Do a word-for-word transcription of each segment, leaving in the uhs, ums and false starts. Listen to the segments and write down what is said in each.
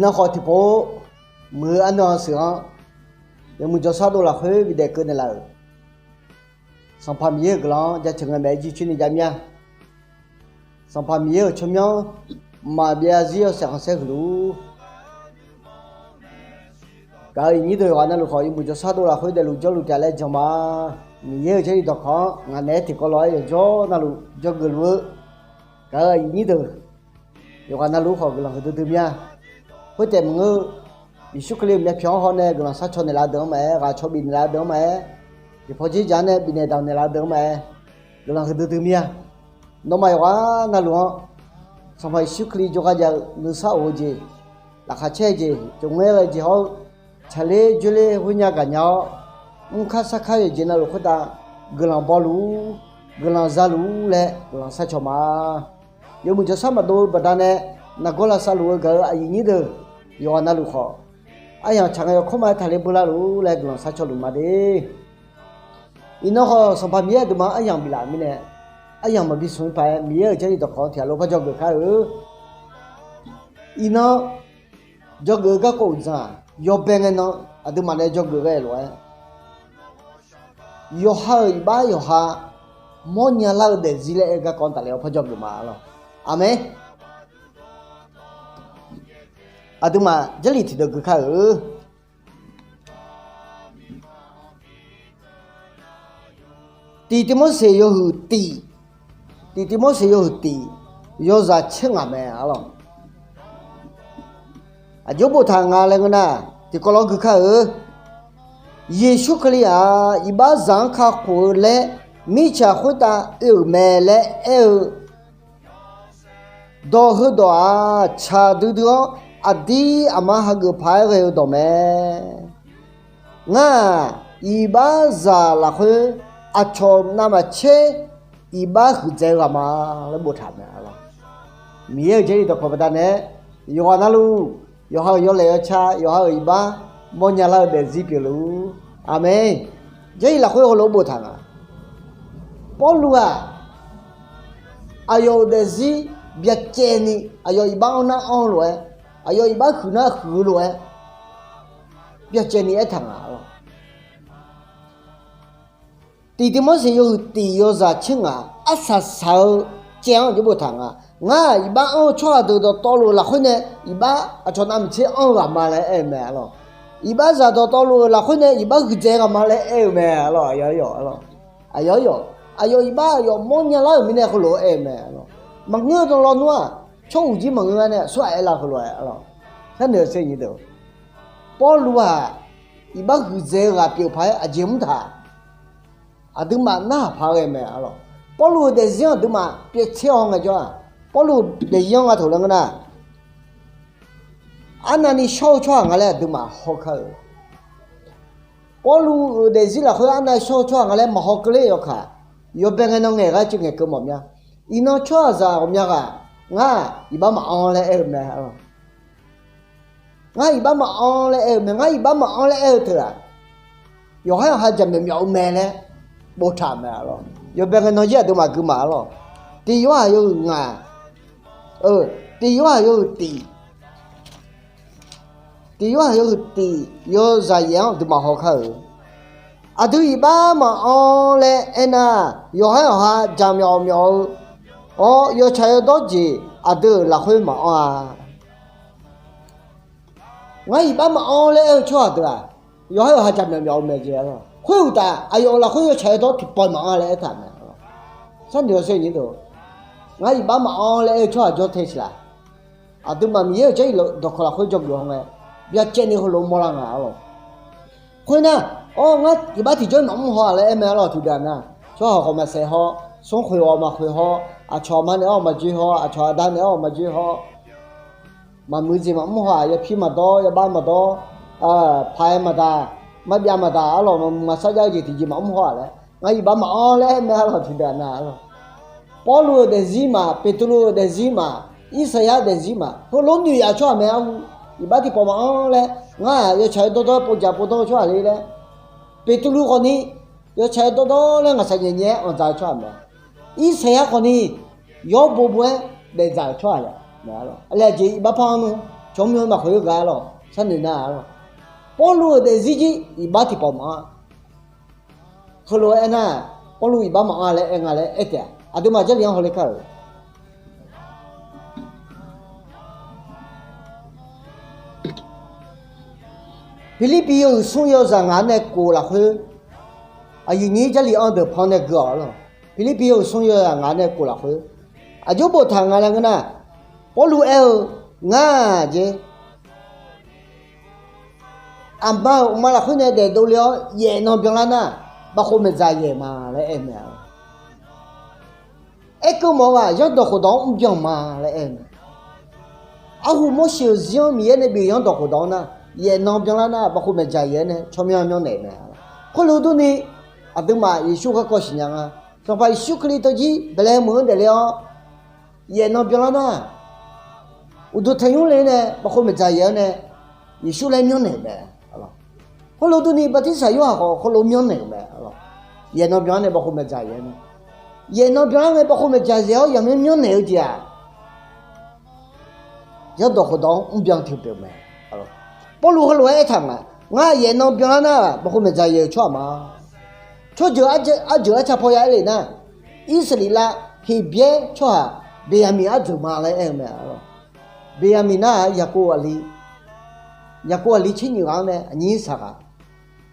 Nan khawf tiqpov muiq-eu arnan-eu sheuq-anr, yawmuiq jawrshar dov lafkhoer bidaef keuv naeqlaf-euq Sanqpaq Miqyaer-euq guiqlanq-anr jaceuq ngae maeq-aer jircoer ni jav mir-a. Sanqpaq Miqyaer-euq tsawrmyanr mqmaq byav zarzir yawshaef khanqsaer huiq luf-ur. Gaq-euq aqyuif nyir deuq yawqghaq navluf khawf, yawmuiq jawrshar dov lafkhoer daefluf jawrluf taf laer jan ma. Miqyaer-euq Jarlif dawqkawq-anr ngaq naeq-aer tiqkawv lof-aer yawqjawr navluf dzawgeuf luf-eu gaq-euq aqyuif nyir deuq yawqghaq navluf khawf guiqlanq huiqdui dui mir-a. Khoertaef maqngeur, Yeqsur Kali-euq myavpyawq-anr hawnae guiqlanq sharcaw naeqlaf-eu deuq-anr maqaer, ghaq caw bif naeqlaf-eu deuq-anr maqaer, tiqpawf dzerdzaq-anr nae bifnaeq damq naeqlaf-eu deuq-anr maqaer, guiqlanq huiqdui dui mir-a. Nawmaf yawqghaq navluf-anr Sanqpaq Yeqsur Kali jawrgar jav-eu nuisar of-eu jeq, laqkhaq caer-eu jeq, tsofngaer ghae-eu jeq hawr-eu, tsaqler dzoerler khoernya gaqnya-awr, mrkar sarkar yawqjeq navluf khoertav guiqlanq bawluf-ur, guiqlanq zaluf-ur laer guiqlanq sharcaw ma. Yawmuiq jawrshar maqdov-eu baqdanae nargawr lavsav luf-eu gaq-euq aqyuif nyir deuq yawqghaq navluf khawf, aryamq tsaq ngae yawkawr ma-aer taqler beu lar luf-ur laer guiqlanq sharcaw luf ma de. Iqnan khawf Sanqpaq Miqyaer aqduimaf-anr aryamq biflaf-euq mirnae, aryamq maqbi smq-ir paq-aer Miqyaer-euq Jarlif dawqkawq-anr tiq ghaq lof par dzawgeuf kar-eu. Iqnan dzawgeuf-eu garkawv uqdzan-aq, yawbae ngae nan aqduimaf nae dzawgeuf ghae lof-aer, yawqha-euq iqbax yawqha mawrnya lar-eu daefzir laer aer-eu garkawv-anr tafler-awr par dzawgeuf ma lawq. Aqmeq. Aqduimaf Jarlif tiqdeuq gui kar-eu. Tiq Tiqmorseq yawhuiq tiq, Tiq Tiqmorseq yawhuiq tiq, yawzaq tser ngaq mae arlawq. Aqjox boftaq nga laer ngeur nar, tiqkawv lawr gui kar-eu. Yeqsur Kali-aq, iqbaxzaq-anr kakhof-eu laer mirtsaq khoertav oe-euq mae laer aer-eu dawq heudawq-aq, tsaq duidui-awr aqdir aqma hageuf paq-aer ghae-eu dawq mae. Ngar-aq, iqbaxzaq lafkhoer aqcawq navmaqtser iqbax huiqdzaeq-eu ghaq ma laer boftaq mae arlawq. Miqyaer-euq Jarlif dawqkawq baqdanae, yawqghaq navluf, yawqha-euq yawlaeq yawca, yawqha-euq iqbax mawrnya lar-eu daefzir pyeufluf-ur. Aqmeq. Jarlif lafkhoer heulof-aer boftaq nga. Pawrluv-aq, aqyawf-euq daefzir byacaevni, aqyawf iqbax-anr nar anr-eu lof-aer, aqyawf iqbax huiq nar huiq-eu lof-aer, byacaevni aertaq nga lawq. Tiq Tiqmorseq yawhuiq tiq yawzaq tser ngaq arsaq saq-eu caev-anr aqjox boftaq nga. Ngar-aq, iqbax anr-eu tsawrhaq deuq dawqtawvluf-euq lafkhoer nae iqbax aqcawq navmaqtser anr-eu ghaq ma laer aer-eu mae arlawq. Iqbaxzaq dawqtawvluf-euq lafkhoer nae iqbax huiqdzaeq ghaq ma laer aer-eu mae arlawq. Aqyawf, aqyawf, aqyawf iqbax aqyawf mawrnya lar-euq mirnae heulof-aer aer-eu mae arlawq. Maqngeur-eu dawq lawnmr-aq, tsawr uqjir maqngeur gar nae aqsurghaq aerlar heulof-aer arlawq. Sharnoeq-eu sher nyi deuq, Pawrluv-aq, iqbax huiqdzaeq-eu ghaq pyeuf paq-aer aqjeq mr taq. Aqduimaf narhaq paq ghae mae arlawq. Pawrluv-euq daefzir-anr aqduimaf pyaev tser-awr ngaejawr-aq, Pawrluv-euq daefzir-anr nga taq laer ngeur nar, arnavni shawr-eu tsawrhaq nga laer aqduimaf hawkar-eu. Pawrluv-euq daefzir lafkhoer arnav shawr-eu tsawrhaq nga laer maqhaw keuvler yawkaq, yawbae ngae nan ngaeq ghae cuiv ngaeq keuv mawf mya. Iqnan tsawrhaqzaq ghawqmya ghaq, ngar-aq, iqbax maqanr laer aer-eu mae arlawq. Ngar iqbax maqanr laer aer-eu mae. Ngar iqbax maqanr laer aer-eu teu-aq, yawqhar yawqha jaqmyawf myawf-eu mae laer boftaq mae arlawq. Yawbae ngae nan jir aqduimaf gui ma arlawq. Tiq Yorhaq yawhuiq ngaq, tiq Yorhaq yawhuiq tiq, tiq Yorhaq yawhuiq tiq yawzaq yaef-anr aqduimaf hawkar-eu. Aqdui iqbax maqanr laer aernar, yawqhar yawqha jaqmyawf myawf-eu, awr, yawtsaq yawdawr jeq aqdui-euq lafkhoer maqanr-a. Ngar iqbax maqanr laer aer-eu tsawrhaq deuq-aq, yawqhar yawqha jaqmyawf myawf-eu mae jeq arlawq. Khoeruqtaf, aqyawf-euq lafkhoer yawtsaq yawdawr tiqpawf maqanr laer aertaq mae arlawq. Sharnoeq-eu sher nyi deuq, ngar iqbax maqanr laer aer-eu tsawrhaq jawr te siq laq. Aqduimaf Miqyaer-euq Jarlif dawqkawq lafkhoer dzawgeuf haw ngae, byacaevni heulof mawrlar nga arlawq. Khoernar, awr, ngar iqbax tiqjawr maqmr haw-aq laer aer mae arlawq. Tiqdeuq-aq nar, tsawrhaq khawf maqsaef haw, smrkhoeq-awq maqkhoeq haw, aqcawq ma naeq-awr maqjoe haw, aqcawq aqda naeq-awr maqjoe haw, maqmuiq jeq maqmr haw-aq, yapir maqdawr, yabav maqdawr, paq-aer maqdaq, marbyav maqdaq arlawq, maqmuiq maqsar jav-eu jeq tiqjeq maqmr haw-aq laer, ngar iqbax maqanr laer aer mae arlawq. Tiqdeuq-aq nar arlawq, Pawrluv-euq daefzir ma, Beqtuvluv-euq daefzir ma, Irsaqyar daefzir ma, heulof noeq yaf-eu tsawrhaq mae arhu. Iqbax tiqpawf maqanr laer, ngar-aq, yawtsaq yawdawr dawr povjaq povdawr-eu tsawrhaq le laer. Beqtuvluv khawfni, yawtsaq yawdawr dawr laer ngaqshaq nyaef nyaef-aer anqdzaq-eu tsawrhaq mae. Irsaqyar khawfni, yawr bo bo-aer daefdzaq-euq tsawrhaq mae arlawq. Aqli aqjeq iqbax par-anr nmr Tsawrmyanr maqkhof-ir ghaq-a lawq, sharnoeq nar-a lawq. Pawrluv-euq daefzir jir iqbax tiqpawf maqanr-a. Heulof-aer aernar, Pawrluv iqbax maqanr-a laer aer nga laer aer taef-a. Aqduimaf Jarlif-anr hawler kar-euq Pirlirpiv yawhuiq smr yawzaq ngaq-anr nae kof lafkhoer, aqyuif nyir Jarlif-anr deuq pan nae gui-awq lawq. Pirlirpiv yawhuiq smr yawzaq ngaq-anr nae kof lafkhoer, aqjox boftaq nga laer ngeur nar, Pawrluv aer-eu, ngar-aq jeq, aqma-euq uqma lafkhoer nae daefdov le-awr yaef nan byanlar nar, bavkhov maeqdzaq yaef ma laer aer-eu mae-a. Aerkeuv mawf-eu-aq, zanrdawq khofdawq-anr mrbyan ma laer aer-eu mae. Arhu Morseq-euq zir-anr Miqyaer nae bif-euq zanrdawq khofdawq-anr nar, yaef nan byanlar nar, bavkhov maeqdzaq yaef-aer nae tsawrmyanr myanrnaeq-euq mae. Khoerlof durni, aqduimaf Yeqsur garkawv siqnya nga. Sanqpaq Yeqsur Kali teu jir Baeqlaeqhaeq meuq-anr daefle-awr, yaef nan byanlar nar, uqduq taeqnymr le nae bavkhov maeqdzaq yaef-aer nae, Yeqsur laer myanrnaeq-euq mae. Khoerlof durni, bartirsaq Yorhaq khawf khoerlof myanrnaeq-euq mae. Yaef nan byanlar nae bavkhov maeqdzaq yaef-aer nae, yaef nan byanlar nae bavkhov maeqdzaq yaef-awr yamyanr myanrnaeq-eu jeq-aq, zanrdawq khofdawq-anr mrbyan tiqpyeuf mae. Pawrluv heulof-aer aertaq nga, ngar yaef nan byanlar nar, bavkhov maeqdzaq yaef-euq tsawrhaq ma. Tsawrjeuq arjeuq arca paw ya aer le nar, Irsaqleqlav Heqbyaer tsawrhaq Beqyaqmiq arjeuq ma laer aer-eu mae. Beqyaqmiq nar-aq, Yaqkov aqli, Yaqkov aqli tser nyiq ghaq-anr nae aqnyir saqghaq,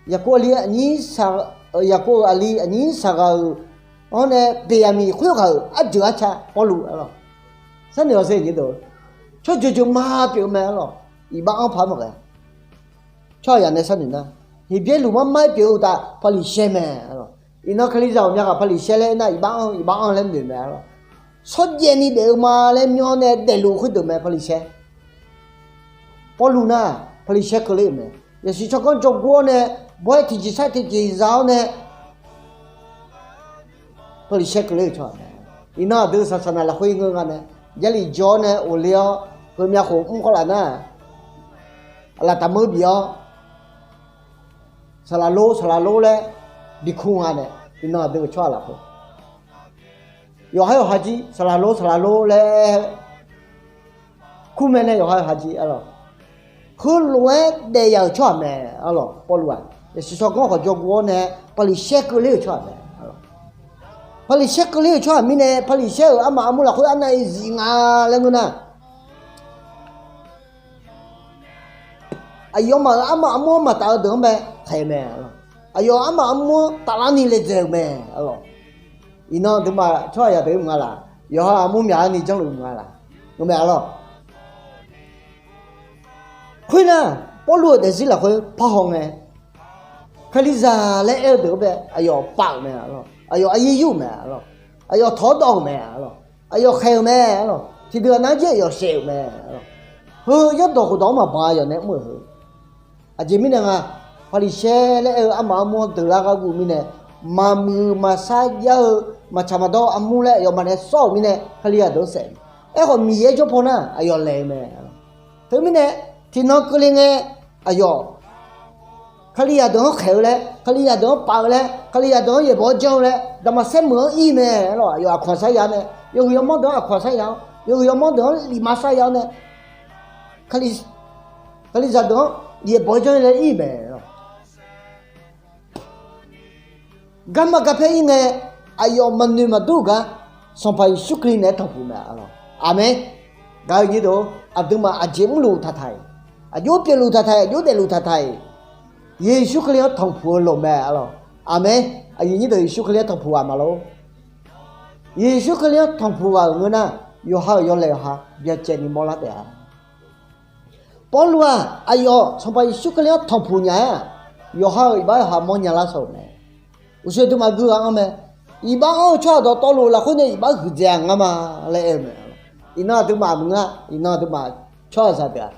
Yaqkov aqli aqnyir saq, Yaqkov-euq aqli aqnyir saqghaq-euq-anr nae Beqyaqmiq khoerghaq-euq arjeuq arca Pawrluv-a lawq. Sharnoeq-awq sher, tsawrjeuq jeuq ma pyeuf-eu mae-a lawq. Iqbax-anr paq-aer maqghae. Tsawrhaqzaq nae sharnoeq nar, Heqbyaer lmqmar mar-aer pyeuf-eu uqtaf Paqliqsaer mae-a lawq. Iqnan Kalizaq ghawqmya ghaq Paqliqsaer laer aernar, iqbax-anr iqbax-anr laer noeq mae-a lawq. Shawrjaev ni daef-eu ma laer myanr nae daefluf khoerdeuq mae Paqliqsaer. Pawrluv nar, Paqliqsaer keuvler-euq mae. Yasiq tsawrganr jawrgov-awr nae, bawr-aer tiqjeq sar tiqjeq za-awr nae, Paqliqsaer keuvler-euq tsawrhaq mae. Iqnan aqdui saqsaq naq lafkhoer ngeur nga nae, Jarlif jawr-awr nae ghofle-awr, heumyav khof mr khawf laf nar, aqlaf taqmeur bif-awr, saqlaq lor saqlaq lor laer bikur nga nae, iqnan aqdui-euq tsawrhaq lafkhoer yawqha yawqha jir saqlaq lor saqlaq lor laer kur mae nae yawqha yawqha jir-a lawq. Heulof-aer daef ya-euq tsawrhaq mae-a lawq. Pawrluv-aq, yasiq tsawrganr khawf jawrgov-awr nae, Paqliqsaer keuvler-euq tsawrhaq mae-a lawq. Paqliqsaer keuvler-euq tsawrhaq mirnae, Paqliqsaer-euq armaf armur lafkhoer arnav-iq zif nga laer ngeur nar, aqyawfmaf-euq armaf armur-anr maqtaf-eu deuq-anr bae khaeq-eu mae-a lawq. Aqyawf armaf armur-anr taflarni laedzae-euq mae-a lawq. Iqnan aqduimaf tsawrhaqzaq deuq-ir mq nga laq? Yawqha armur myaq-anr ni janrluf mq nga laq? Ngeur mae-a lawq. Khoernar, Pawrluv-euq daefzir lafkhoer parhaw ngae, Kalizaq laer aer-eu deuq-anr bae aqyawf pav-euq mae-a lawq. Aqyawf aryaer yur-euq mae-a lawq. Aqyawf tawq-awr dawv-euq mae-a lawq. Aqyawf khaeq-euq mae-a lawq. Tiqdeuq aqnar jaer aqyawf saef-euq mae-a lawq. Heu zanrdawq khofdawq-anr maqbanq aqyawf nae mr-euq heu. Aqjeq mirnae nga, Paqliqsaer laer aer-eu armaf armur-anr deuq lar gharguv mirnae, maqmuiq maqsar jar-eu maqtsaq maqdawr-eu armur laer aqyawfmaf nae sawr-euq mirnae, Kalizaq deuq-anr saef-eu. Aerkhawf, Miqyaer jawr paw nar aqyawf laeq-eu mae-a lawq. Teumirnae, tiqnan keuvle ngae, aqyawf Kalizaq deuq-anr khaeq-eu laer, Kalizaq deuq-anr pav-eu laer, Kalizaq deuq-anr yaeqbawq-awr janr-eu laer, Daqmaqsaer meuq-anr ir mae-a lawq. Aqyawf aqkawq-anr sar ya nae, yawhuiq yawmanr deuq-anr aqkawq sar ya-awr, yawhuiq yawmanr deuq-anr lifma sar ya-awr nae, Kalizaq deuq-anr yaeqbawq-awr janr-eu laer ir mae-a lawq. Garma garpaer ir ngae, aqyawf maqnoeq maqdur-euq gar, Sanqpaq Yeqsur Kali naeq-aer tanqpuq mae-a lawq. Aqmeq. Gaq-eu nyir deuq, aqduimaf aqjeq mrluf taqtaq-iq, aqjox pyeufluf taqtaq-iq, aqjox daefluf taqtaq-iq, Yeqsur Kali-anr tanqpuq-eu lof mae-a lawq. Aqmeq. Aqyuif nyir deuq, Yeqsur Kali-anr tanqpuq ghaq maqlor. Yeqsur Kali-anr tanqpuq ghaq-euq ngeur nar, yawqha-euq yawlaeq yawqha byacaevni mawrlar taef-a. Pawrluv-aq, aqyawf Sanqpaq Yeqsur Kali-anr tanqpuq nya-aer-aq, yawqha-euq iqbax yawqha mawrnya lar shawr-euq mae. Uqshoe aqduimaf gui ghaq-anr mae. Iqbax anr-eu tsawrhaq dawqtawvluf lafkhoer nae iqbax huiqdzaeq-a ngar ma laer aer-eu mae. Iqnan aqduimaf maqngeur-a. Iqnan aqduimaf tsawrhaqzaq deuq-aq,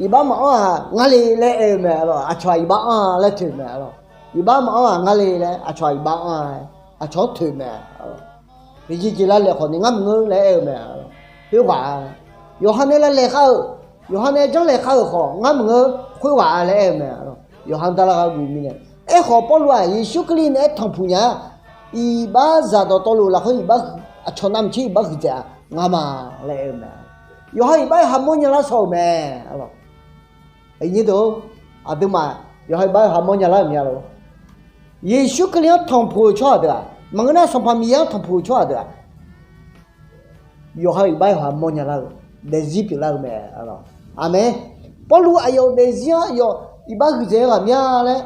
iqbax maqanr-aq ngar le laer aer-eu mae-a lawq. Aqcawq-aq iqbax anr-a laer toeq mae-a lawq. Iqbax maqanr-aq ngar le laer aqcawq-aq iqbax anr-a, aqcawq-anr toeq mae-a lawq. Tiqjeq jeq lavlaeq khawf ni ngar maqngeur laer aer-eu mae-a lawq. Khoerghaq-a, yawqha nae lavlaeq khar-eu, yawqha nae janrlaeq khar-euq khawf ngar maqngeur, khoerghaq-a laer aer-eu mae-a lawq. Yawqha-anr darlar gharduq mirnae, aerkhawf Pawrluv-aq Yeqsur Kali naeq-aer tanqpuq nya-a, iqbaxzaq dawqtawvluf lafkhoer iqbax, aqcawq navmaqtser iqbax huiqdzaeq-a ngar ma laer aer-eu mae-a. Yawqha iqbax yawqha mawrnya lar shaw-euq mae. Aqnyir deuq, aqduimaf yawqha iqbax yawqha mawrnya lar-euq mya lor. Yeqsur Kali-anr tanqpuq-eu tsawrhaq deuq-aq, maqngeur nar Sanqpaq Miqyaer-anr tanqpuq-eu tsawrhaq deuq-aq, yawqha iqbax yawqha mawrnya lar-eu, daefzir pyeuflar-eu mae. Aqmeq. Pawrluv aqyawf-euq daefzir-anr aqyawf iqbax huiqdzaeq-eu ghaq mya laer,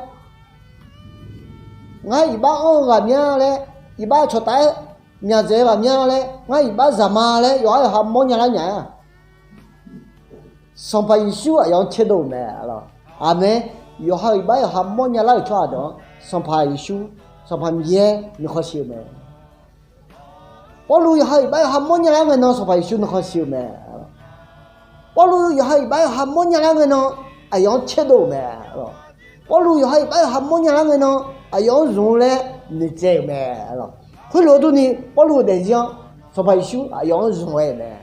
ngar iqbax anr-eu ghaq mya laer, iqbax cawqtaf-aer myaqdzaeq-eu ghaq mya laer, ngar iqbax zaq ma laer yawqha yawqha mawrnya lar nya-a. Sanqpaq Yeqsur aqyawf-anr tserdov-euq mae. Aqmeq. Yawqha iqbax yawqha mawrnya lar-euq tsawrhaq deuq-anr Sanqpaq Yeqsur, Sanqpaq Miqyaer nuikhanr shir-eu mae. Pawrluv yawqha iqbax yawqha mawrnya lar ngae nan Sanqpaq Yeqsur nuikhanr shir-eu mae. Pawrluv yawqha iqbax yawqha mawrnya lar ngae nan aqyawf-anr tserdov-euq mae. Pawrluv yawqha iqbax yawqha mawrnya lar ngae nan aqyawf-anr zmq-eu laer noeqtsaev-euq mae. Khoerlof-aer durni Pawrluv-euq daefzir-anr Sanqpaq Yeqsur aqyawf-anr zmq-aer-euq mae.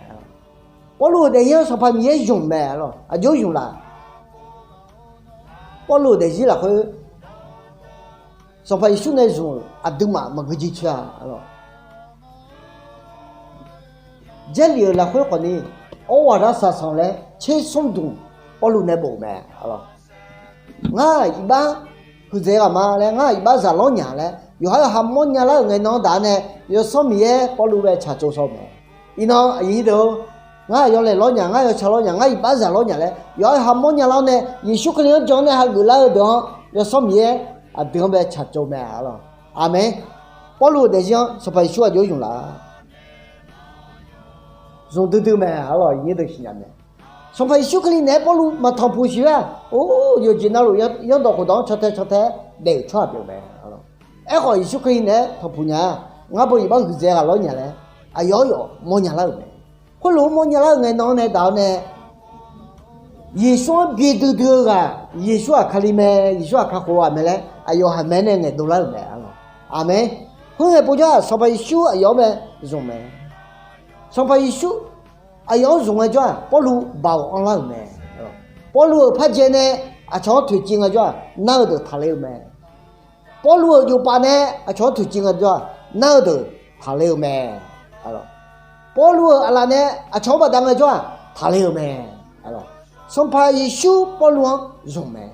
Pawrluv-euq daefzir-anr Sanqpaq Miqyaer zmq mae. Aqjox zmq laf. Pawrluv-euq daefzir lafkhoer Sanqpaq Yeqsur nae zmq-euq aqduimaf maqgui jir coer-a. Jarlif-euq lafkhoer khawfni, awr ghaq nar saqsanq laer tser smr dmq Pawrluv nae bof-euq mae. Ngar iqbax huiqdzaeq ghaq ma laer, ngar iqbax zaq lawrnya laer yawqha yawqha mawrnya lar-euq ngae nan-anr daq-ar nae, Yawsanr Miqyaer Pawrluv bae tsaqtsov shaw-eu mae. Iqnan aqyuif nyir deuq-or, ngar yawlaeq lawrnya, ngar yawtsaq lawrnya, ngar iqbax zaq lawrnya laer yawqha yawqha mawrnya lar-awr nae, Yeqsur Kali-anr jan-awr nae hageuf lar-eu deuq-anr Yawsanr Miqyaer aqdui-anr bae tsaqtsov mae. Aqmeq. Pawrluv-euq daefzir-anr Sanqpaq Yeqsur aqjox zmq laf. Zmq duidui mae. Arlawq, iqnyir deuq siqnya mae. Sanqpaq Yeqsur Kali naeq-aer Pawrluv maqtanqpuq siq-a. Or, yawqjeq navluf yanrdawq khofdawq-anr cantae cantae-aer daef-euq tsawrhaq pyeuf mae. Aerkhawf Yeqsur Kali naeq-aer tanqpuq nya-a. Ngar bo iqbax huiqdzaeq ghaq lawrnya laer aqyawf-anr yawf mawrnya lar-euq mae. Khoerlof-aer mawrnya lar-eu ngae nan-anr nae daq-awr nae, Yeqsur-anr bi duidui-eu ghaq, Yeqsur-aq Kali mae, Yeqsur-aq kakhof-eu ghaq mae laer aqyawf haqmae nae ngaeqdov lar-euq mae. Aqmeq. Khoerngae povjawr-aq, Sanqpaq Yeqsur aqyawf-anr mae zmq mae. Sanqpaq Yeqsur aqyawf-anr zmq ngaejawr-aq, Pawrluv baoq anrlar-euq mae. Pawrluv-euq parjae nae aqcawq-anr toeqciv ngaejawr-aq, nar-eu deuq taqler-eu mae. Pawrluv-euq jofpaf nae aqcawq-anr toeqciv ngaejawr-aq, nar-eu deuq taqler-eu mae. Pawrluv-euq aqlaf nae aqcawq-anr bafdav ngaejawr-aq, taqler-eu mae. Sanqpaq Yeqsur Pawrluv-anr zmq mae.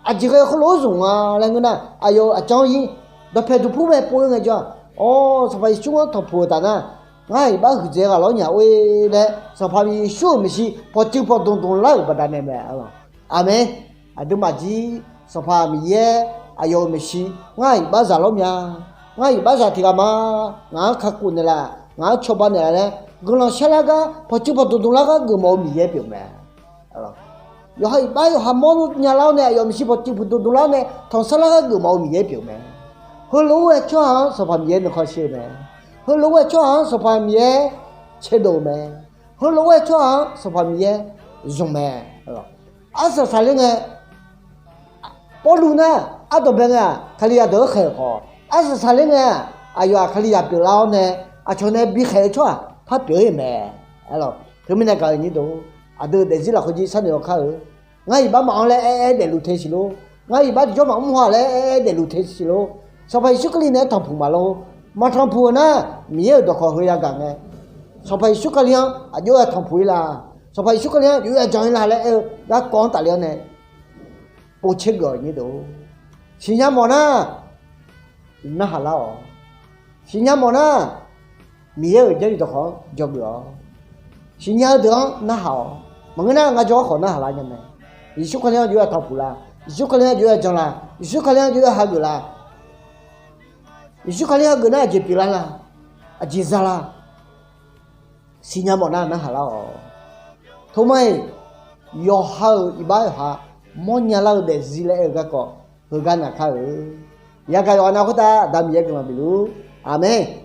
Aqjeq ghae heulof-aer zmq nga laer ngeur nar, aqyawf-euq aqjanr-ir dawqpae duqpur mae pov-ir ngaejawr-aq, awr, Sanqpaq Yeqsur-anr tanqpuq-euq taf nar, ngar iqbax huiqdzaeq ghaq lawrnya or-e laer Sanqpaq Yeqsur-euq maeqshi pawqtsuif pawqdmq dmq lar-euq baqdanae mae. Aqmeq. Aqduimaf jir Sanqpaq Miqyaer aqyawf-euq maeqshi, ngar iqbax zaq lawrnya, ngar iqbax zaq tiq ghaq ma, ngaq-anr kakhof naeqlaf, ngaq-anr cawba naeqlaf laer guiqlanq sharlar gar pawqtsuif pawqdmq dmq lar gar geufmawf-eu Miqyaer pyeuf mae. Yawqha iqbax yawqha mawrnya lar-awr nae aqyawf maeqshi pawqtsuif pawqdmq dmq lar-awr nae tanqsar lar gar geufmawf-eu Miqyaer pyeuf mae. Heulof-aer ghae-eu tsawrhaq-anr Sanqpaq Miqyaer nuikhanr shir-eu mae. Heulof-aer ghae-eu tsawrhaq-anr Sanqpaq Miqyaer caerdov-eu mae. Heulof-aer ghae-eu tsawrhaq-anr Sanqpaq Miqyaer zmq mae. Arsaq saqler ngae Pawrluv nar, ardawqbae ngae-aq Kalizaq deuq-anr khaeq-euq khawf, arsaq saqler ngae-aq aqyawf-aq Kalizaq pyeuflar-awr nae aqcawq nae bikhaeq-eu tsawrhaq par pyeuf-ir mae. Arlawq, teumirnae gaq-euq nyir deuq, aqdui-euq daefzir lafkhoer jir sharnoeq-awr kar-eu. Ngar iqbax maqanr laer aer aer daefluf te siq lor. Ngar iqbax tiqjawr maqmr haw laer aer aer daefluf te siq lor. Sanqpaq Yeqsur Kali naeq-aer tanqpuq maqlor. Maqtanqpuq-euq nar, Miqyaer-euq dawqkawq heu yagaq ngae, Sanqpaq Yeqsur Kali-anr aqjox-aer tanqpuq-ir la, Sanqpaq Yeqsur Kali-anr aqjox-aer jan-ir la laer aer-eu garkawv-anr tafler-awr nae, povtser geuf-awq nyir deuq. Siqnya mawf nar, narhaq lar-awq. Siqnya mawf nar, Miqyaer-euq Jarlif dawqkawq-anr dzawgeuf-awq. Siqnya-eu deuq-anr narhaq-awq. Maqngeur nar, ngar jawr-awr khawf narhaq lar nya mae. Yeqsur Kali-anr aqjox-aer tanqpuq la, Yeqsur Kali-anr aqjox-aer jan la, Yeqsur Kali-anr aqjox-aer hageuf la, Yeqsur Kali hageuf nar aqjeq pyeuflar la, aqjeq za la. Siqnya mawf nar narhaq lar-awq. Toma-iq, yawqha-euq iqbax yawqha mawrnya lar-eu daefzir laer aer-eu garkawv heugar naqkar-eu. Yagaq yawqha nav khoertav Aqda Miqyaer guiqlanq bifluf. Aqmeq.